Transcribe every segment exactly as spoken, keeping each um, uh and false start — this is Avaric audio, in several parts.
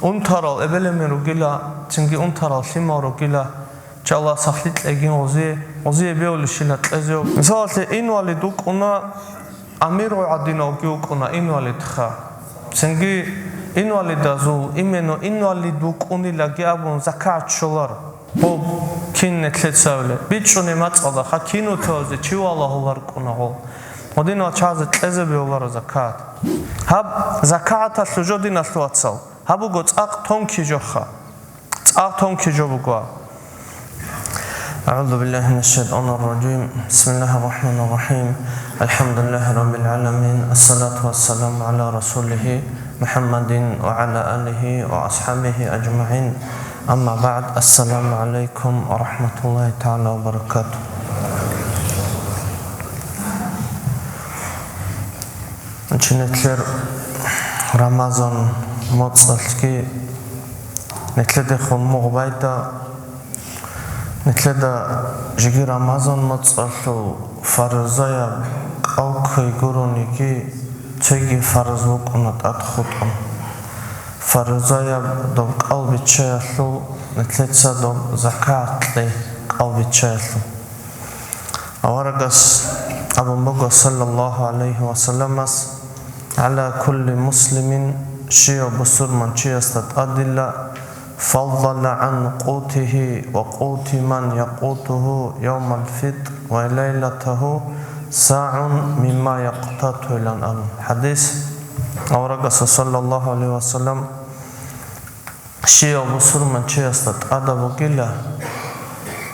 Унтарал эбел-эмен ругила, цинги унтарал лъимал ругила, чала сахлъи кьегин гъозие, гъозие бевулищила кьезев. Мисалалъе, инвалид вукӀуна, амиргъу гӀадиналги вукӀуна инвалидха. Цинги инвалидазул, именно инвалид вукӀунилаги абун, закат щолар. Гъоб кин нилъеца абулеб? БичӀчӀунеб мацӀалда ха кин вутазе чи валагьулар кӀуна гъол. Гъодинал чагӀазе кьезе бегьуларо закат. Гьаб закаталъул жо, диналъул вацал. Гьаб буго цӀакъ тонкий жоха. ЦӀакъ тонкий жо буго. أعوذ بالله من الشيطان الرجيم. بسم الله الرحمن الرحيم. الحمد لله رب العالمين. الصلاة والسلام على رسوله محمد وعلى آله وأصحابه أجمعين. أما بعد. السلام عليكم ورحمة الله تعالى وبركاته. Чи нилъер Рамазан моцӀалъги нилъедехун мугъ байда, нилъеда жеги Рамазан моцӀалъул фарзаяб кӀал ккей гурониги, цоги фарз букӀуна тӀад хутӀун. Фарзаяб доб кӀал биччаялъул нилъеца доб закат кьей кӀал биччаялъул. Аварагас абун буго, саллаллагьу гӀалайгьи ва салламас: «على كل مسلم», щияв бусурманчиясда тӀадила, «فضل عن قوته وقوت من يقوته يوم الفطر وليلته صاع مما يقتات», илан абун. ХӀадис. Аварагас, саллаллагьу гӀалайгьи ва саллам, щияв бусурманчиясда тӀадаб бугила,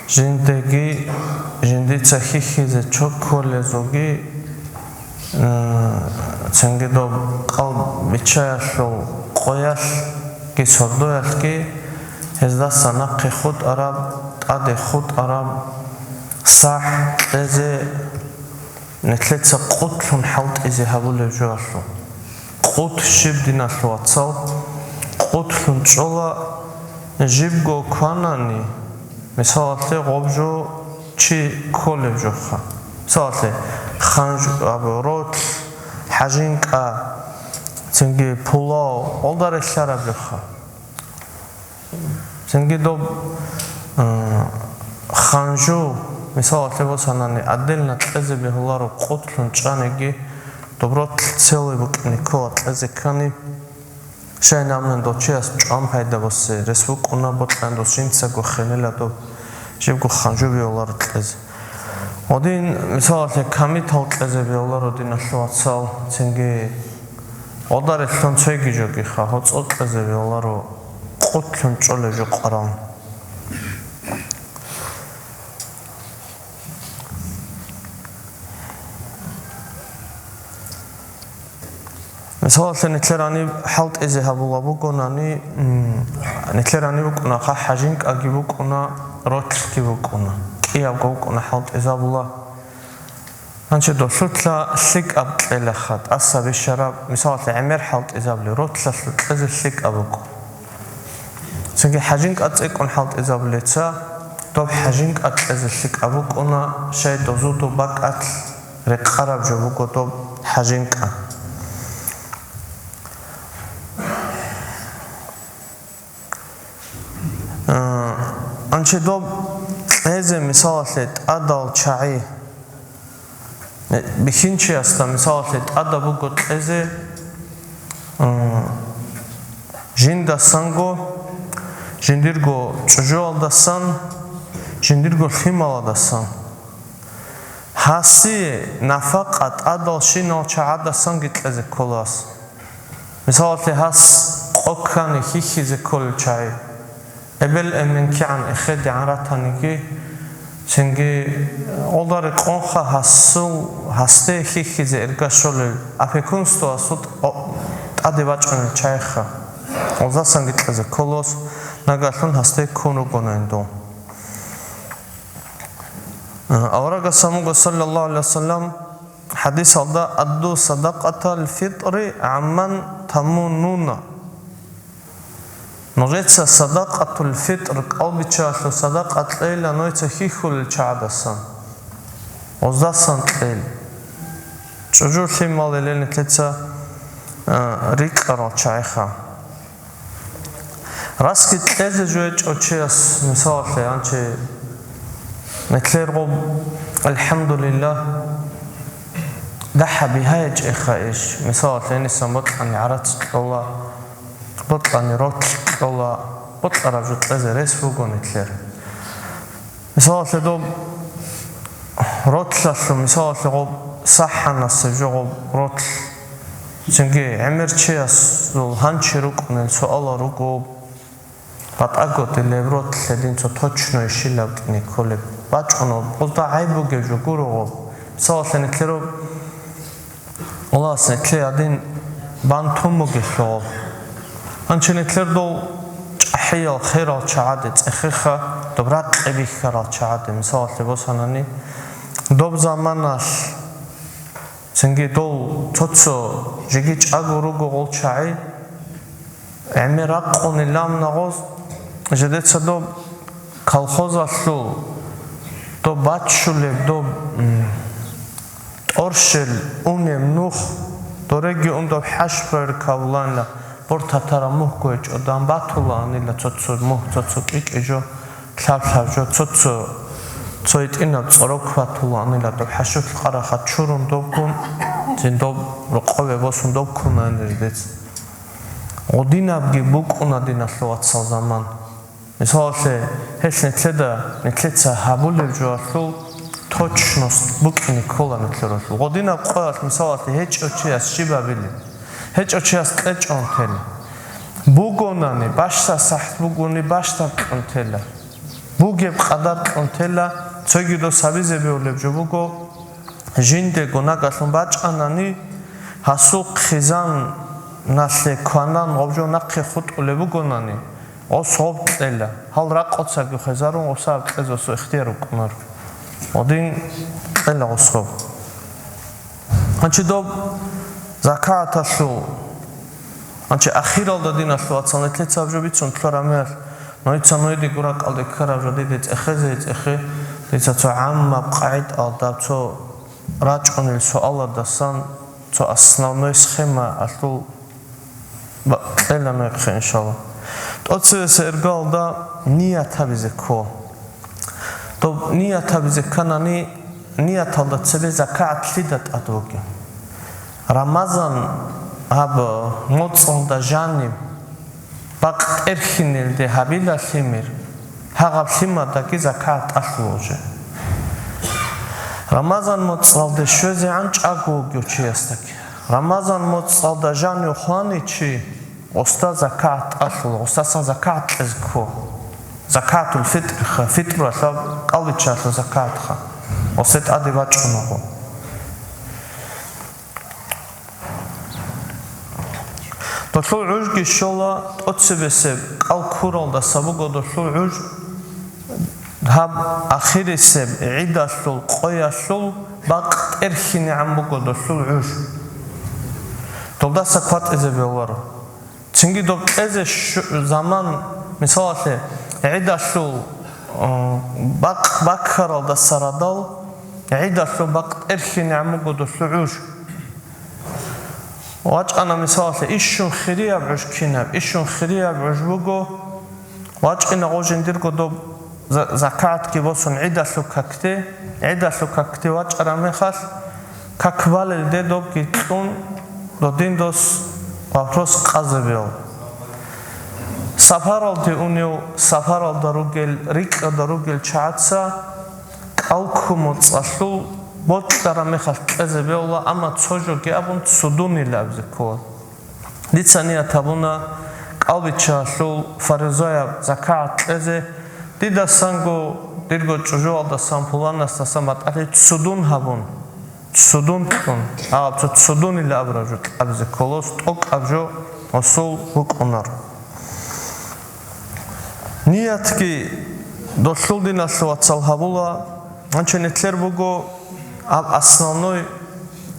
жиндиги, жиндица хьихьизе чо кколезулги, м, цинги доб кӀал биччаялъул къоялъги сордоялъги гьездаса нахъе хутӀараб, тӀаде хутӀараб сахӀ кьезе нилъеца къутлъун хӀалтӀизе гьабулеб жоялъул. Къут щиб, диналъул вацал? Къутлъун чӀола жибго кванани, мисалалъе, гъоб жо чи кколеб жоха. Мисалалъе, ханж-, абу, ротлъ, хӀажинкӀа, цинги пулав, гъолда релълъараб жоха. Цинги доб, э, ханжу, мисалалъе босанани, отдельно кьезе бегьуларо, къутлъун чӀаниги, доб ротлъ целый букӀине ккола кьезе ккани, щайин абунани дов чияс чӀван пайда босе, рес букӀуна бокьани дос жинцаго хенила доб жибго ханжу бегьуларо кьезе. Гъодин, мисалалъе, камитал кьезе бегьуларо, диналъул вацал, цинги гъода релълъун цоги жогиха, гьоцӀо кьезе бегьуларо, къутлъун чӀолеб жо къваран. Мисалалъе, нилъер гьаниб хӀалтӀизе гьабула бугонани, м, нилъер гьаниб букӀуна, хъа хӀажинкӀаги букӀуна, ротлъги букӀуна, кӀиябго букӀуна хӀалтӀизабула. Гьанже долъулъа лъикӀаб кьелаха, тӀаса бищараб, мисалалъе, гӀемер хӀалтӀизабули, ротлъалъул кьезе лъикӀаб букӀун. Цинги хӀажинкӀа цӀикӀкӀун хӀалтӀизабулеца, доб хӀажинкӀа кьезе лъикӀаб букӀуна, щай дозудул бакӀалъ рекъараб жо буго доб хӀажинкӀа. Э, анчи доб кьезе, мисалалъе, тӀадал чагӀи, э, бихьинчиясда, мисалалъе, тӀада буго кьезе, э, жиндасанго, жиндирго чӀужуялдасан, жиндирго лъималадасан. Гьасие нафакъа тӀадал щинал чагӀадасанги кьезе кколас. Мисалалъе, гьас къо ккани хьихьизе кколел чагӀи, эбел-эмен кигӀан эхедегӀан ратаниги, цинги гъолда рекъонха гьасул, гьасде хьихьизе эрга щолел опекунствоялъул тӀ-, о-, тӀаде бачӀунел чагӀиха, гъолдасанги кьезе кколос, нагагьлъун гьасде ккун ругонайин дун. Аварагас абун буго, саллаллагьу гӀалайгьи ва саллам, хӀадисалда: «Адду садакъатал фитӀри гӀамман тамуннуна». Нужеца садакъатул фитӀр, кӀалбиччаялъул садакъа кьейила нужеца хьихьулел чагӀадасан. Гъоздасан кьейила. ЧӀужу лъимал илел нилъеца, а, рикӀкӀарал чагӀиха. Расги кьезе жо гьечӀо чияс, мисалалъе, гьанчи нилъер гъоб, алхӀамдулиллагь, дагьаб бигьаячӀеха иш, мисалалъе, гьенисан бокьани гӀарац кьола, бокьани ролъ кьола, бокьараб жо кьезе рес буго нилъер. Мисалалъе, доб ролъалъул, мисалалъе, гъоб сахӀанасеб жо гъоб ролъ. Цинги гӀемер чиясул гьанчи рукӀунел суалал руго, батӀаго дилеб ролъ гьедин цо точно ишилаб кӀине кколеб. БачӀунеб, гъозда гӀайиб бугеб жо гуро гъоб. Мисалалъе, нилъероб Аллагьас нилъее гьадин бан тун бугелъул. Гьанчи нилъер дол чӀахӀиял херал чагӀаде цӀехеха, доб ракъи бихьарал чагӀаде, мисалалъе босанани, доб заманалъ, цинги дол цо-цо жеги чӀаго руго гъол чагӀи, гӀемер ракъунилан нагъоз, жидеца доб колхозалъул, доб баччулеб, доб, м, тӀорщел унеб нух, дореги ундаб хӀашбараб кавланила, бортатараб мухь гьечӀо, дагьаб батулаанила цо-цо мухь, цо-цо кӀикӀи жо, лъаб-лъаб жо, цо-цо, цо гьитӀинаб цӀорог батулаанила, доб хӀашутлъ къараха чурун добгун, цин доб рокъове босун доб ккунаанила жидеца. Гъодинабги букӀуна диналъул вацал заман. Мисалалъе, гьелъ нилъеда, нилъеца гьабулеб жоялъул точность букӀине ккола нилъералъул. Гъодинаб къоялъ, мисалалъе, гьечӀев чияс щиб гьабилеб? ГьечӀев чияс кьечӀун тела. Бугонани, бащдаб сахӀат бугони, бащдаб кьун тела. Бугеб къадар кьун тела, цоги дос гьабизе бегьулеб жо буго, жиндего нагагьлъун бачӀанани, гьасул хъизаналъе кванан гъоб жо нахъе хутӀулеб бугонани, гъос гъоб кьела, гьал ракъоцаги хвезарун гъосаб кьезе гъосул ихтияр рукӀунаро. Гъодин кьела гъос гъоб. Гьанчи доб закагӀаталъул, гьанчи ахиралда диналъул вацал нилъеца гьаб жо бицун ккараб мехалъ, нойца нойде гуракӀалде ккараб жо диде цӀехезе цӀехе, дица цо гӀаммаб къагӀидалда, цо рачӀунел суалаздасан, цо основной схемаялъул ба-, кьела нугӀехъе, иншалла. ТӀоцебесеб иргаялда ният гьабизе ккола. Доб ният гьабизе кканани, нияталда цебе закагӀат лъида тӀад бугеб? Рамазан гьаб моцӀалда жаниб бакъ тӀерхьинелде гьабила лъимер, гьагъаб лъимадаги закагӀат тӀалъула уже. Рамазан моцӀалде щвезегӀан чӀаго вугев чиясдаги. Рамазан моцӀалда жанив хвани чи, гъосда закагӀат тӀалъула, гъосдасан закагӀат кьезе ккола. ЗакагӀатул фитӀриха, фитӀралъа кӀалбиччалъа закагӀатха, гъосде тӀаде бачӀунаго. Долъул гӀужги щола тӀоцебесеб кӀал ккуралдаса буго долъул гӀуж, гьаб ахирисеб гӀидалъул къоялъул бакъ тӀерхьинегӀан буго долъул гӀуж. Долдаса кватӀизе бегьуларо. Цинги доб кьезе щу-, заман, мисалалъе, гӀидалъул, э, бакъ баккаралдаса радал, гӀидалъул бакъ тӀерхьинегӀан буго долъул гӀуж. ВачӀана, мисалалъе, ишшун хирияб гӀуж кинаб? Ишшун хирияб гӀуж буго, вачӀина гъо жиндирго доб за-, закагӀатги босун гӀидалъул какде, гӀидалъул какде вачӀараб мехалъ, как балелде добги кьун, додин дос вопрос къазабиял. Сапаралде унев, сапаралда ругел, рикӀкӀада ругел чагӀаца кӀал ккун моцӀалъул бокьараб мехалъ кьезе бегьула, амма цо жоги абун цудунила абизе ккола. Дица ният гьабуна кӀалбиччалъул фаризаяб закагӀат кьезе, дидасанго, дирго чӀужуялдасан пуланасдасан батӀалъи цудун гьабун, цудун кьун, гьаб цо цудунила абураб жо кьабизе кколос тӀокӀаб жо гъосул букӀунар. Ниятги долъул диналъул вацал гьабула, гьанчо нилъер буго гьаб основной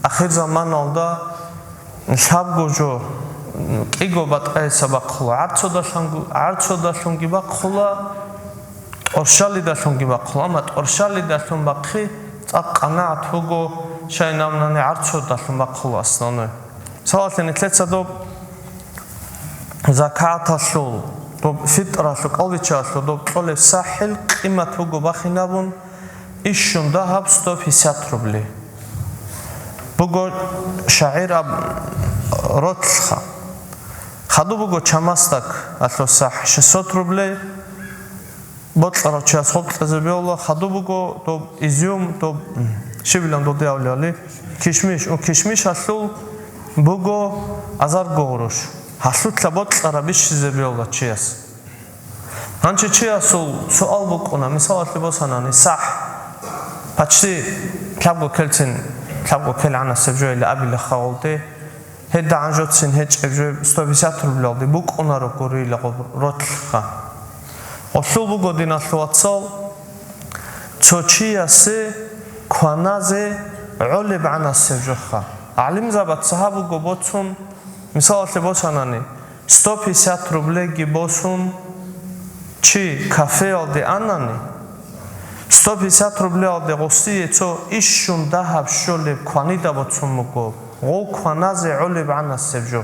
ахир заманалда лъабго жо кӀиго батӀайиса бахъула, гӀарцудалъанг-, гӀарцудалъунги бахъула, тӀорщалидалъунги бахъула, амма тӀорщалидалъун бахъи цӀакъ къанагӀат буго, щайин абунани гӀарцудалъун бахъула основной. Мисалалъе, нилъеца доб закагӀаталъул, Доб фитралъу, кӀалбиччалъу доб кьолеб сахӀил къимат буго бахинабун, ишшун дагьаб сто пятьдесят рубли. Буго шагӀир аб ротлъха. Хадуб буго чамасдак алъу сахӀ шестьсот рублей, бокьарав чияс гъоб кьезе бегьула, хадуб буго доб изюм, доб, м, щибилан додиявлиали, кишмиш, у кишмиш гьалъул буго азарго гъурущ. Гьалъулъа бокьараб бищизе бегьула чияс. Гьанчи чиясул суал букӀуна, мисалалъе босанани, сахӀ, почти лъабго келцин, лъабго кел гӀанасеб жо или абила хавалде, гьедда гӀанжоцин гьечӀеб жо сто пятьдесят рублялде букӀунаро гурила гъоб ротлъха. Гъолъул буго, диналъул вацал, цо чиясе кваназе гӀолеб гӀанасеб жоха. ГӀалимзабаца гьаб буго боцун, мисалалъе босанани, сто пятьдесят рублеги босун, чи кафеялде анани, сто пятьдесят рублиялде гъосие цо ишшун дагьаб щолеб кванида боцун буго, гъов кваназе гӀолеб гӀанасеб жо.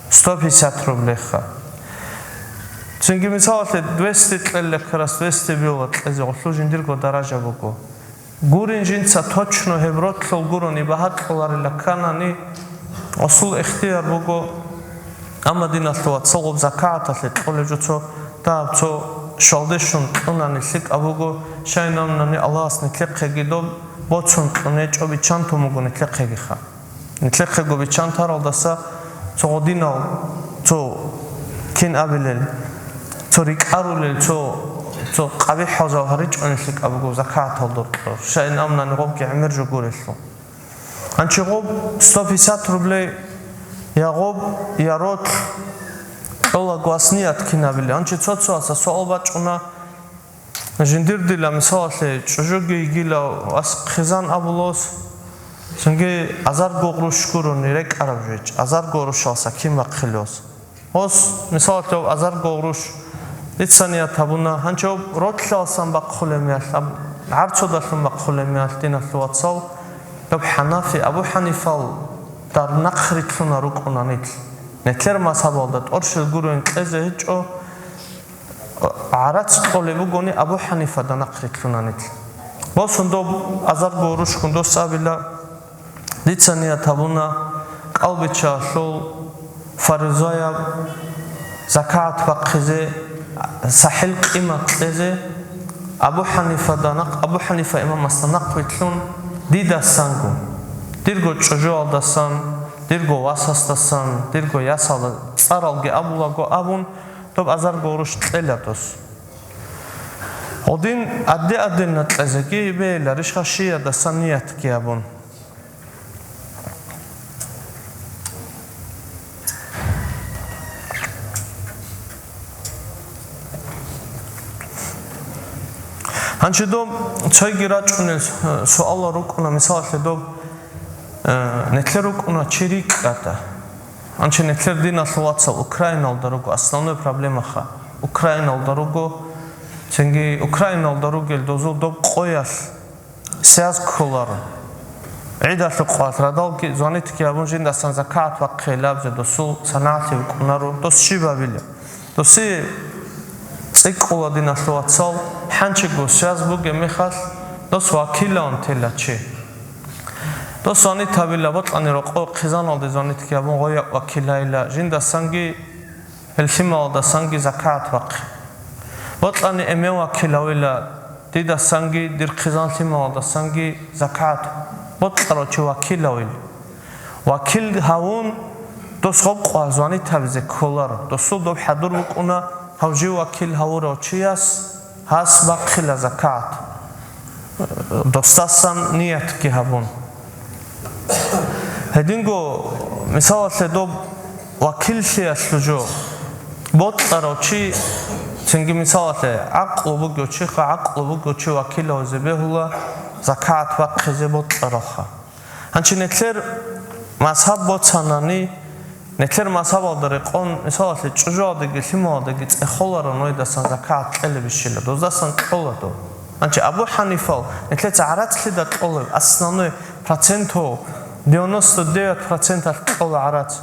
Сто пятьдесят рублеха. Цинги мисалалъе двести кьелла, как раз двести бегьула кьезе, гъолъул жиндирго даража буго. Гурин жинца точно гьеб ротлъул гурони багьа кьоларила кканани, гъосул ихтияр буго, амма, диналъул вацал, гъоб закагӀаталъе кьолеб жо цо дагьаб цо щвалде щун кьунани лъикӀаб буго, щайин абунани Аллагьас нилъехъеги доб боцун кьунечӀо биччан тун буго нилъехъегиха. Нилъехъего биччан таралдаса цо гъодинал, цо кин абилел, цо рикӀкӀарулел, цо, цо къабихӀал жал гьаричӀони лъикӀаб буго закагӀатал доркьо, щайин абунани гъобги гӀемер жо гурелъул. Гьанчи гъоб сто пятьдесят рублей я гъоб, я ротлъ кьолаго ас ният кин абилел. Гьанчи цо-цояса суал бачӀуна, жиндир дила, мисалалъе, чӀужуги йигила ас хъизан абулос, цинги азарго гъруш гурони рекӀараб жо гьечӀ, азарго гърушалса кин бахъилос. Ос, мисалалъе, азарго гъруш дица ният гьабуна, гьанчи гьоб ротлъалсан бахъулеб мехалъ, аб-, гӀарцудалъун бахъулеб мехалъ, диналъул вацал, гьоб ХӀанафи Абу ХӀанифал дар нахърилълъуна рукӀуна нилъ. Нилъер мазгьабалда тӀорщел гурони кьезе гьечӀо, гӀарац кьолеб бугони, Абу ХӀанифада нахърилълъуна нилъ. Босун доб азарго гърушгун дос абила, дица ният гьабуна кӀалбиччалъул фаризаяб закагӀат бахъизе, сахӀил къимат кьезе, Абу ХӀанифада нахъ-, Абу ХӀанифа имамасда нахъвилълъун, дидасанго, дирго чӀужуялдасан, дирго васасдасан, дирго ясалда цӀаралги абулаго абун, доб азарго гъруш кьела дос. Гъодин адде-адденна кьезеги бегьила, ришха щиядасан ниятги гьабун. Гьанчи доб цойги рачӀунел суалал рукӀуна, мисалалъе, доб, э, нилъер рукӀуна чи рикӀкӀада. Гьанчи нилъер, диналъул вацал, Украиналда руго, основной проблемаха Украиналда руго. Цинги Украиналда ругел дозул доб къоялъ связь кколаро. ГӀидалъул къоялъ радалги звонитги гьабун, жиндасан закагӀат бахъейилабзе досул санагӀалъи букӀунаро, дос щиб гьабила? Досие цӀикӀкӀула, диналъул вацал, хӀанчиго связь бугеб мехалъ, дос вакиллъун тела чи. Дос звонит гьабила, бокьани рокъо хъизаналде звонитги гьабун, гъоя вакиллъайила, жиндасанги гьел лъималдасанги закагӀат бахъе. Бокьани эмен вакил гьавила, дидасанги дир хъизан лъималдасанги закагӀат бокьарав чи вакил гьавил. Вакил гьавун, дос гъоб къвал звонит гьабизе кколаро. Досул доб хӀадур букӀуна, гьав жив вакил гьавурав чияс гьас бахъила закагӀат. Досдасан ниятги гьабун. Гьединго, мисалалъе, доб вакиллъиялъул жо бокьарав чи, цинги, мисалалъе, гӀакълу бугев чиха, гӀакълу бугев чи вакил гьавизе бегьула, закагӀат бахъизе бокьаралха. Гьанчи нилъер мазгьаб боцанани, нилъер мазгьабалда рекъон, мисалалъе, чӀужуялдеги лъималдеги цӀехоларо нойдасан закагӀат кьелеб ищила, доздасан кьола доб. Гьанчи Абу ХӀанифал нилъеца гӀарац лъида кьолеб? Основной процентов, девяносто девять проценталъ кьола гӀарац.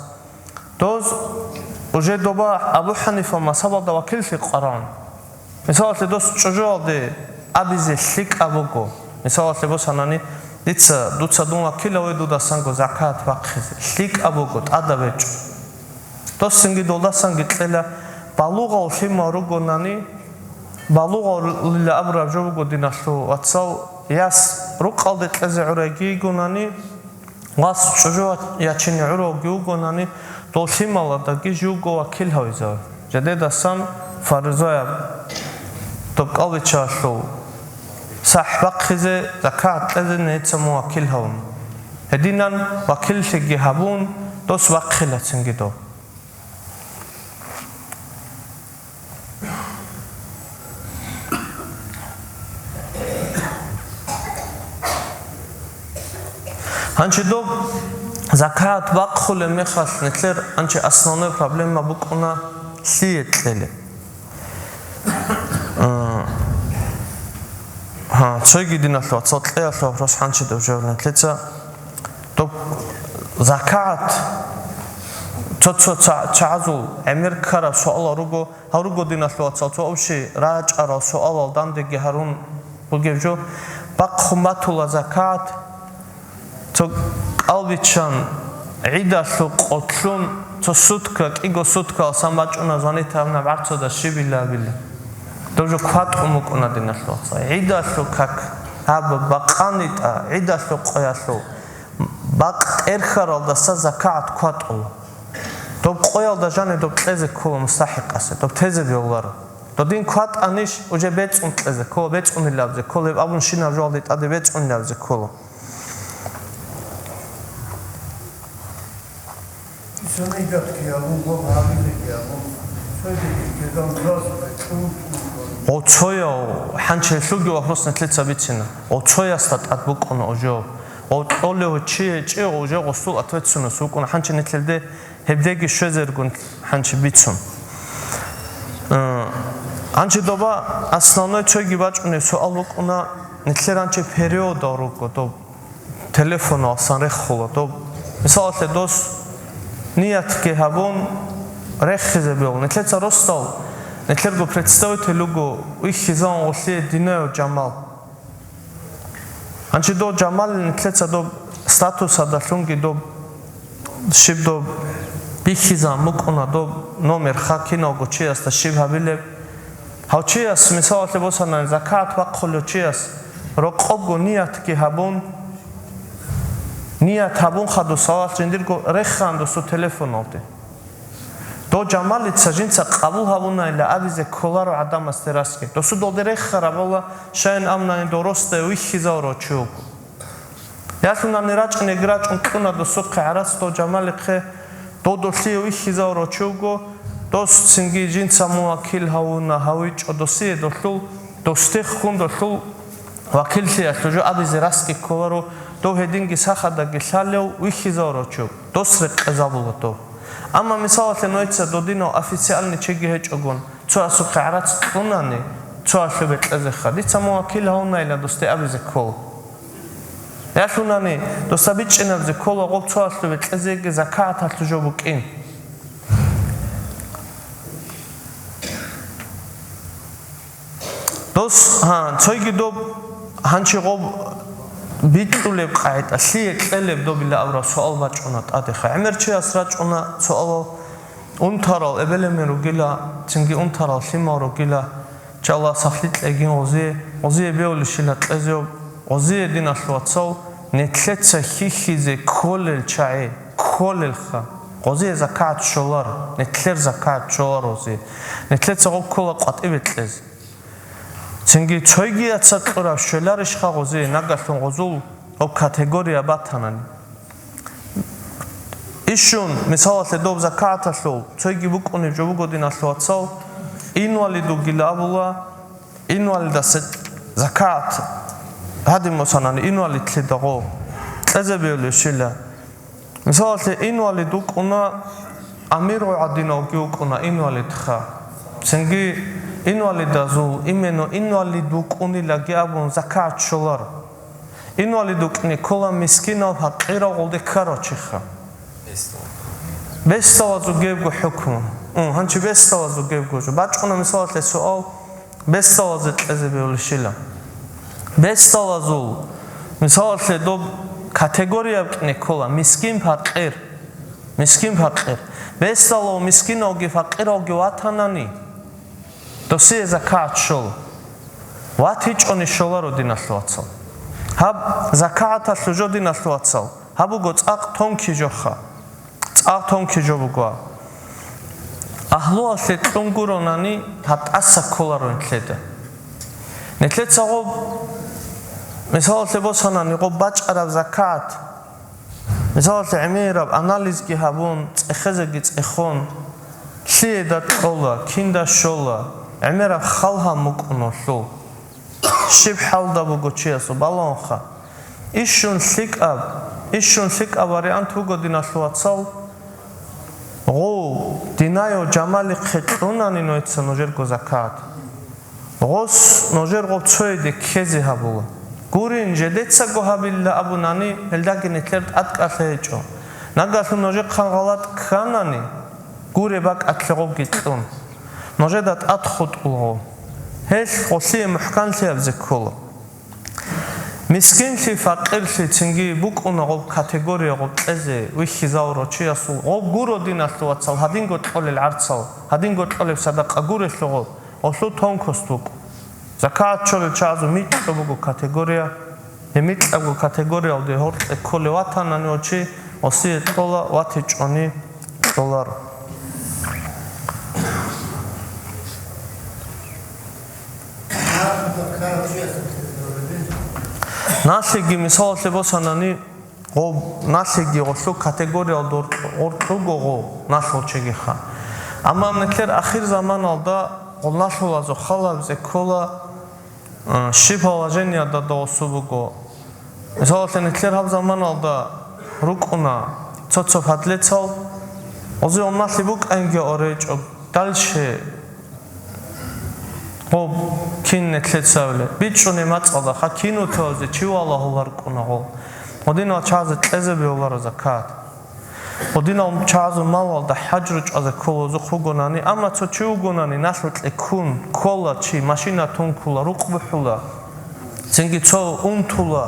Доз Уже доба Абу Ханифа мазгьабалда вакиллъи къваран. Мисалалъе, дос чӀужуялде абизе лъикӀаб буго. Мисалалъе босанани, дица, дуца дун вакил гьаве дудасанго закат бахъизе. ЛъикӀаб буго, тӀада бечӀо. Дос цинги долдасанги кьела, балугъав лъимал ругонани, балугъавлъила абураб жо буго, диналъул вацал, яс рукъалде кьезе гӀурайги йигонани, вас чӀужу ячине гӀуравги вугонани, дол лъималадаги живго вакил гьавизаве. Жидедасан фаризаяб, доб кӀалбиччалъул сахӀ бахъизе, закат кьезе нилъеца мун вакил гьавун. Гьединан вакиллъиги гьабун, дос вахъила цинги доб. Гьанчи доб закат бахъулеб мехалъ нилъер гьанчи основной проблема букӀуна лъие кьелеб. А, гьа, цойги, диналъул вацал, кьеялъул вопрос гьанчи доб жаваб нилъеца. Доб закат, цо-цо ца-, чагӀазул гӀемер ккараб суалал руго, гьав руго, диналъул вацал, цо общий рачӀарал суалал дандеги гьарун бугеб жо, бахъун батула закат, цо кӀалбиччан, гӀидалъул къотлъун, цо сутка, кӀиго суткаласан бачӀуна, звонит гьабуна, бегьцода щибила абила. Доб жо кватӀун букӀуна, диналъул вацал. ГӀидалъул как, гьаб бакъанитӀа, гӀидалъул къоялъул. Бакъ тӀерхьаралдаса закагӀат кватӀула. Доб къоялда жаниб доб кьезе ккола мустахӀикъасе, доб тезе бегьуларо. Додин кватӀанищ, уже бецӀун кьезе ккола, бецӀунилабзе ккола, гьеб абун щинаб жоялде тӀаде бецӀунилабзе ккола. Цониги гьабун, гьаб гьабизеги гьабун, цойги ккезан заз чӀун-чӀун. Оцояв, хӀанчи гьелъулги вопрос нилъеца бицина. Оцоясда тӀад букӀуна ожо. О, кьолев чи гьечӀев, уже гъосул ответственность вукӀун, хӀанчи нилъелде гьебдеги щвезаргун хӀанчи бицун. Э, хӀанчи доба основной цойги бачӀунеб суал букӀуна, нилъер хӀанчи периодал руго доб, телефоналсан рехула доб. Мисалалъе, дос ниятги гьабун, рехизе бегьула. Нилъеца росдал, нилъерго представитель вуго вихьизавун гъолъие Динаев Жамал. Гьанчи дов Жамал нилъеца доб статусадалъунги доб щиб доб бихьизан букӀуна доб номер, ха киналго чиясда щиб гьабилеб. Гьав чияс, мисалалъе босанани, закат бахъулев чияс рокъобго ниятги гьабун, ният гьабун хадусалалъ жиндирго рехаан досу телефоналде. Дов Жамалица жинца къабул гьабунайилан абизе кколаро гӀадамасде расги. Досу долде рехарабала, щайин амнани доросда вихьизавурав чи вуго. Ялъунани рачӀунеги рачӀун кьуна досухъе гӀарац дов Жамалихъе, дов долъие вихьизавурав чи вуго, дос цинги жинца мувакил гьавуна, гьавичӀо досие долъул, досдехун долъул вакиллъиялъул жо абизе расги кколаро, дов гьединги сахадаги лъалев вихьизавурав чи вуго, дос рекъезабула дов. Амма мисалалъе нойца додинав официальный чиги гьечӀогун, цоясухъе гӀарац кьунани, цоялъубе кьезеха, дица мувакил гьавунайилан досде абизе ккола. Ялъунани, досда бичӀчӀинабизе ккола гъоб цоялъубе кьезеги закагӀаталъул жо букӀин. Дос, гьа, цойги доб гьанчи гъоб бикьулеб къагӀида, лъие кьелеб добила абураб суал бачӀуна тӀадеха. ГӀемер чияс рачӀуна суалал, унтарал эбел-эмен ругила, цинги унтарал лъимал ругила, чала сахлъи кьегин гъозие, гъозие бевулищила кьезев, гъозие, диналъул вацал, нилъеца хьихьизе кколел чагӀи, кколелха, гъозие закагӀат щолар, нилъер закагӀат щолар гъозие. Нилъеца гъоб ккола къватӀибе кьезе. Цинги цойгияца кьураб щвеларищха гъозие, нагагьлъун гъозул гьоб категория батанани? Ишшун, мисалалъе, доб закагӀаталъул цойги букӀунеб жо буго, диналъул вацал, инвалид вугила абула, инвалидасда закагӀат гьадин босанани, инвалидлъидал гъо кьезе бевлъи щила. Мисалалъе, инвалид вукӀуна, амиргӀу гӀадиналги вукӀуна инвалидха. Цинги инвалидазул, именно инвалид вукӀунилаги абун, закагӀат щолар. Инвалид вукӀине ккола мискинав, гьакъирав, гъолде ккарав чиха. Бесдалазул гьебго хӀукму. М, гьанчи бесдалазул геб гожо. БачӀуна мисалалъе суал, бесдалазе кьезе бегьулищила. Бесдалазул, мисалалъе, доб категорияб кӀине ккола: мискин-пакъир. Мискин-пакъир. Бесдалав мискиналги пакъиралги ватанани, досие закагӀат щола. ВатичӀони щоларо, диналъул вацал. Гьаб закагӀаталъул жо, диналъул вацал, гьаб буго цӀакъ тонкий жоха. ЦӀакъ тонкий жо буго. Агьлуялъе кьун гуронани, гьаб тӀаса кколаро нилъеда. Нилъеца гъоб, мисалалъе босанани, гъоб бачӀараб закагӀат, мисалалъе, гӀемераб анализги гьабун, цӀехезеги цӀехон, лъиеда кьола, кинда щола, гӀемераб хал гьаб мукӀун гьелъул. Щиб хӀалда буго чиясул, балагьунха. Ишшун лъикӀаб, ишшун лъикӀаб вариант буго, диналъул вацал, гъов динаяв жамалихъе кьунани нужеца нужерго закагӀат. Гъос нужер гъоб цояде ккезе гьабула. Гурин, жидецаго гьабила абунани, гьелдаги нилъер тӀадкӀалъи гьечӀо. Нагагьлъун нужехъан гъалатӀ кканани, гуре бакӀалъе гъобги кьун. Нужеда тӀад хутӀула гъо. Гьелъ гъолъие мухӀканлъиябзе ккола. Мискинлъи, факъирлъи цинги букӀуна гъоб категория гъоб кьезе вихьизавурав чиясул, гъоб гуро, диналъул вацал, гьадинго кьолел гӀарцал, гьадинго кьолеб садакъа гурелъул гъоб, гъолъул тонкость букӀун. ЗакагӀат щолел чагӀазул микьго буго категория, гьеб микьабго категориялде гьоркье кколев ватанани ва чи, гъосие кьола, ватичӀони кьоларо. Налъиги, мисалалъе босанани, гъоб налъиги гъолъул категориялда гъоркь-, гъоркьуго гъо налъул чигиха. Амма нилъер ахир заманалда гъол налъулазул хал гьабизе ккола, а, щиб положениялда дов гъосул буго. Мисалалъе, нилъер гьаб заманалда рукӀуна цо-цо подлецал, гъозе уммалъи букӀанги оречӀо, дальше гъоб кин нилъеца абилеб? БичӀчӀуне мацӀалда, ха, кин утавазе чи валагьуларкӀуна гъо. Гъодинал чагӀазе кьезе бегьуларо закат. Гъодинал чагӀазул малалда хӀажру чӀвазе кколозухъ вугонани, амма цо чи вугонани, налъукье ккун ккола чи, машина тункула, рукъ бухӀула, цинги цо унтула,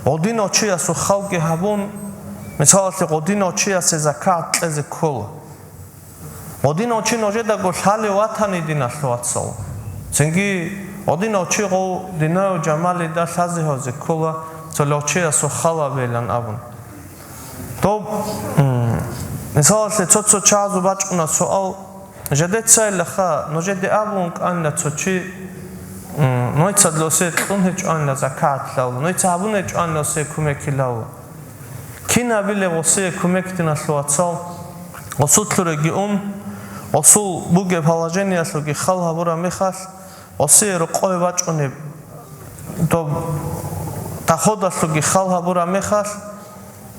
гъодинав чиясул халги гьабун, мисалалъе, гъодинав чиясе закат кьезе ккола. Гъодинав чи нужедаго лъалев ватани, диналъул вацал, цинги гъодинав чи гъов динав жамалида лъазе гьавзе ккола, цо лъав чиясул хал гьабейилан абун. Доб, м, мисалалъе, цо-цо чагӀазул бачӀуна суал, жидецайилаха, нужеде абун кӀанила цо чи, м, нойцадлъосе кьун гьечӀоанила закат лъала, нойца гьабун гьечӀоаниласе кумекилъала. Кин абилеб гъосие кумек, диналъул вацал? Гъосулъуреги ун, гъосул бугеб положениялъулги хал гьабураб мехалъ, гъосие рокъове бачӀунеб доб доходалъулги хал гьабураб мехалъ,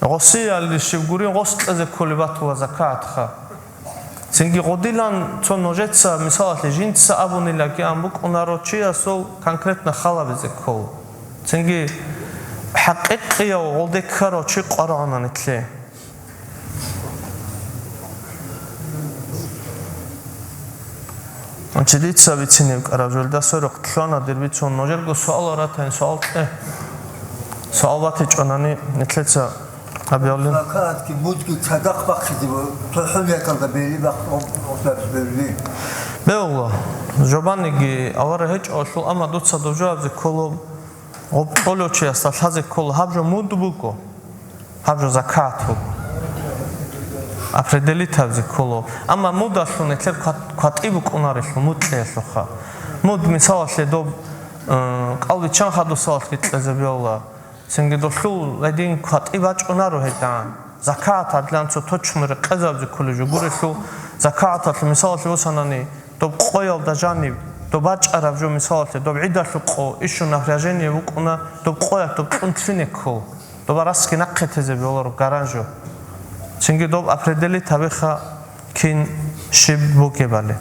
гъосиялде щиб гурин гъос кьезе кколеб батула закатха. Цинги гъодилан цо нужеца, мисалалъе, жинца абунилаги ан букӀунаро чиясул конкретно хал гьабизе ккола. Цинги хӀакъикъияв гъолде ккарав чи къварагӀуна нилъе. Значит, дица бицинеб кӀараб жолда сорокъ лъуна дир бицун. Нужерго суал ратайин, суал кье. Суал батичӀонани нилъеца абиялин. Закатги мудги цадахъ бахъизе, цо хӀун яталда бели бахъ-, бели. Бегьула, жобаниги авара гьечӀолъул, амма дуца доб жо гьабизе кколо, гъоб кьолев чиясда лъазе кколо, гьаб жо муд буго. Гьаб жо закат буго. Определить гьабизе кколо. Амма мудалъун нилъер кват-, кватӀи букӀунарелъул, муд кьеялъулха. Муд, мисалалъе, доб, э, кӀал биччан хадусалалъги кьезе бегьула. Цинги долъул гьедин кватӀи бачӀунаро гьедин. Закат гьадлан цо точно рекъезабизе кколеб жо гурелъул, закаталъул, мисалалъе босанани, доб къоялда жаниб, доб бачӀараб жо, мисалалъе, доб гӀидалъул къо, ишо напряжение букӀуна, доб къоялъ доб кьун лъине ккол. Доба расги нахъе тезе бегьуларо гаран жо. Цинги доб определить гьабиха кин щиб бугебали.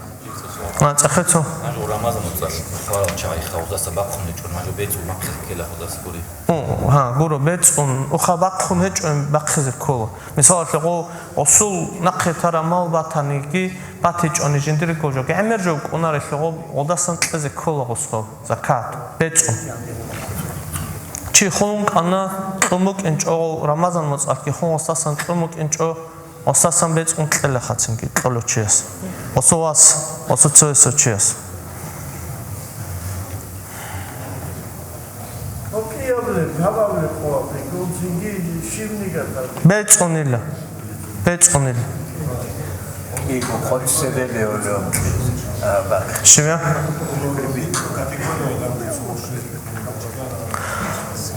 А, цӀехецо. Гьанже Рамазан уцӀалъ хварал чагӀи хавдаса бахъун гьечӀо, гьанже бецӀул нахъе ккела худаса гури. О, гьа, гуро, бецӀун, уха бахъун гьечӀо, бахъизе ккола. Мисалалъе, гъо-, гъосул нахъе тара мал батаниги, батичӀони жиндирго жо, гӀемер жо кӀунарелъул гъоб, гъодасан кьезе ккола гъосул закат, бецӀун. Чи хун кӀана, кьун букӀинчӀо, Рамазан моцӀалъги хун гъосасан кьун букӀинчӀо, гъосасан бецӀун кьела хацинги кьолев чияс. Гъосул вас, гъосул цоясев чияс. Окей, абулеб, гьаб абулеб къо абулеб, гьунцинги щибнига тӀад. БецӀунила. БецӀунила. Иго хъоцӀ цебе беулев, а, бакъ. Щиб я?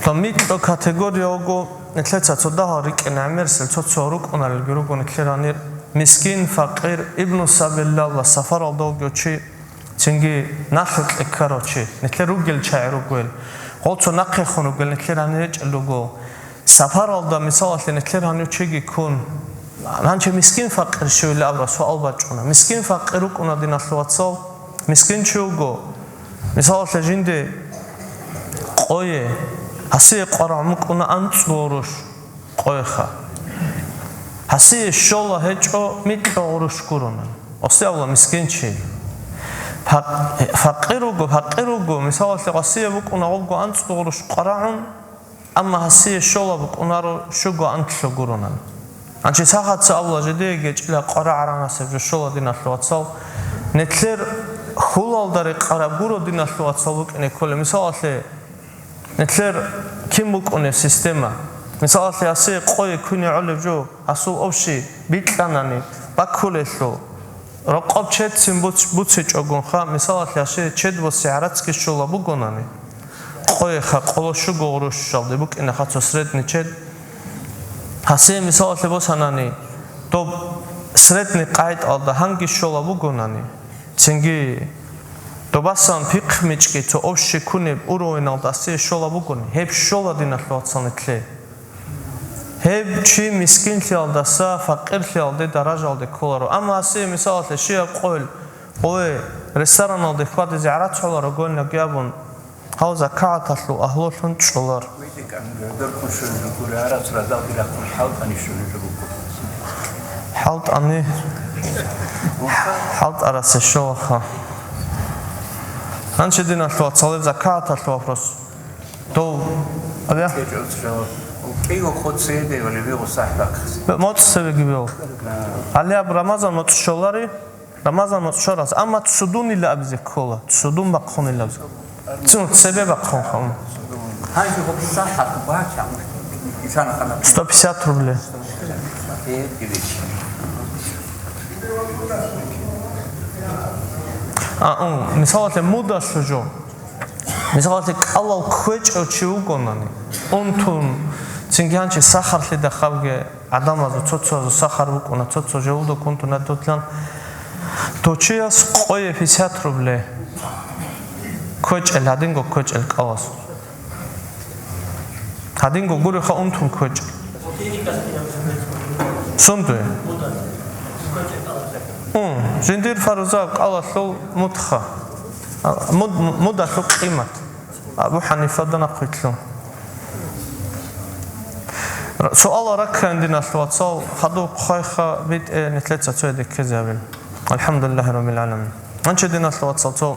То микьо категория вуго, нилъеца цо дагьал рикӀкӀин гӀемерисел цо-цо рукӀуналелги руго нилъер гьанир, мискин, факъир, ибну сабилалла, сафаралда вугев чи, цинги налъукье ккарав чи, нилъер ругел чагӀи ругел, гъол цо нахъехун ругел нилъер гьанир гьечӀел руго. Сапаралда, мисалалъе, нилъер гьанив чиги ккун, гьанчи мискин-факъир щивила абураб суал бачӀуна. Мискин-факъир рукӀуна, диналъул вацал, мискин чи вуго, мисалалъе, жинде къое, гьасие къварагӀун букӀуна анцӀго гъурущ къоеха. Гьасие щола гьечӀо микьго гъурущ гуронан. Гъосие абула мискин чи. Фа-, факъир вуго, факъир вуго, мисалалъе, гъасие букӀуна гъобго анцӀго гъурущ къварагӀун, амма гьасие щола букӀунаро щуго анлъго гуронан. Гьанчи сахаца абула жидееги гьечӀила къварагӀаран гьасеб жо щола, диналъул вацал. Нилъер хьулалда рекъараб гуро, диналъул вацал, букӀине кколеб. Мисалалъе, нилъер кин букӀунеб система? Мисалалъе, гьасие къое куне гӀолеб жо, гьасул общий бикьанани, баккулелъул, рокъоб чедцин буц-, буцичӀогонха, мисалалъе, гьасие чед босе гӀарацги щола бугонани, къоеха къоло щуго гъурущалде букӀинаха цо средний чед. Гьасие, мисалалъе, босанани, доб средний къагӀидаялда гьанги щола бугонани, цинги добасан пихъ мичӀги цо общий кунеб уровеналда гьасие щола бугони, гьеб щола, диналъул вацал, нилъее. Гьеб чи мискинлъиялдаса факъирлъиялде даражалде кколаро. Амма гьасие, мисалалъе, щибаб къойл, къое, рестораналде хьвадизе гӀарац гӀоларо гонлаги абун, гьав закагӀаталъул агьлулъун чӀолар. ХӀалтӀани. ХӀалтӀарасе щолаха. Гьанчи, диналъул вацал, гьеб закагӀаталъул вопрос. Дов, абия? КӀиго хъоцӀ цебе вали бегъу сахӀ бахъизе. МоцӀ цебеги бегъу. Гьале аб Рамазан моцӀ щолари, Рамазан моцӀ щорас, амма цудунила абизе ккола, цудун бахъунила абизе. Цун цебе бахъун хъун. Гьанже гъоб сахӀат бача, ишан хана. Сто пятьдесят рублей. А, ун, мисалалъе, мудалъу жо. Мисалалъе, кӀалал кквечӀев чи вугонани, унтун, цинги гьанчи сахарлъида хабги гӀадамазул цо-цоязул сахар букӀуна, цо-цо желудок унтуна дотлан, то чияс къое пятьдесят рублей кквечӀел, гьадинго кквечӀел кӀалас. Гьадинго гуриха унтун кквечӀел. Сунду? Ун, жиндир фарзаб кӀалалъул мутха. А, муд-, мудалъул къимат. Абу Ханифада нахъвилълъун. Р-, суал раккан, диналъул вацал, хадуб хъвайха битӀе нилъеца цояде ккезе гьабил. АлхӀамдулиллагьи раббил гӀаламин. Гьанчи, диналъул вацал, цо